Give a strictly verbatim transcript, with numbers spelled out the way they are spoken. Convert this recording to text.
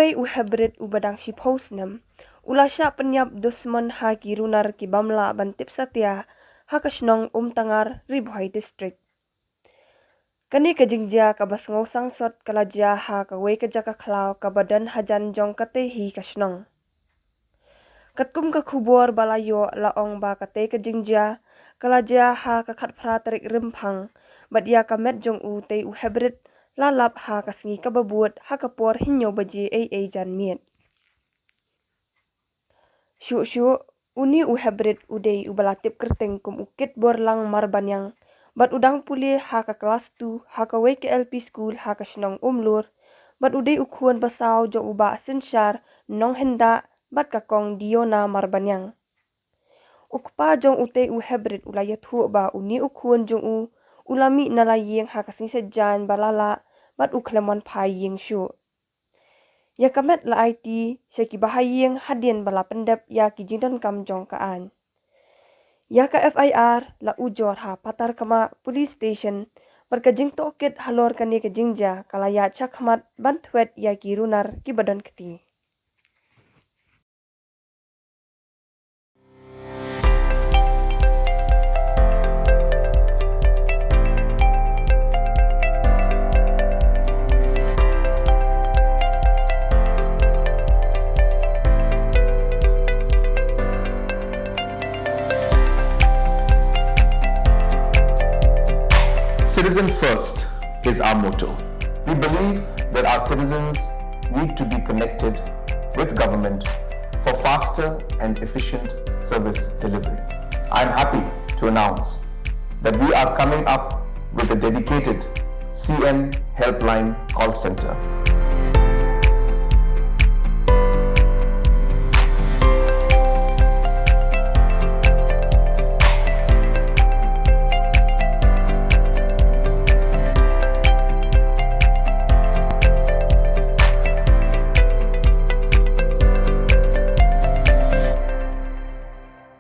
Uwei u Hebrid uba dang shiphew snem u la shah pynïap dusmon ha ki runar ki bym lah ban tip satia ha ka shnong Umtangar, Ri Bhoi District. Kane ka jingjia kaba sngew sangsot ka la jia ha kawei ka jaka khlaw kaba don hajan jong katei hi ka shnong. Katkum ka khubor ba la ïoh la ong ba katei ka jingjia ka la jia ha ka khatphra tarik Rymphang, bad ïa ka met jong utei u Hebrid la lap ha ka sngi kaba bud ha ka por hynñiew baje eiei janmiet. Shuh shuh, une u Hebrid u dei uba la tip kyrteng kum u Kitborlang Marbaniang, bad u dang pule ha ka klas two ha kawei ka L P school ha ka shnong Umlur, bad u dei u khun basaw jong u Bah Synshar Nonghynda bad ka kong Diona Marbaniang. U kpa jong utei u Hebrid u la ïathuh ba une u khun jong u u la mih na la ïing ha ka sngi Saitjaiñ ba la lah, bad u khlem wan phai ïing shuh. Ïa ka met la aiti sha ki bahaïing hadien ba la pyndep ïa ki jingdonkam jong ka aiñ. Ïa ka F I R la ujor ha Patharkama Police Station, bad ka jingtohkit halor kane ka jingjia ka la ïaid shakhmat ban thwet ïa ki runar kiba don kti. Citizen first is our motto. We believe that our citizens need to be connected with government for faster and efficient service delivery. I am happy to announce that we are coming up with a dedicated C M Helpline call center.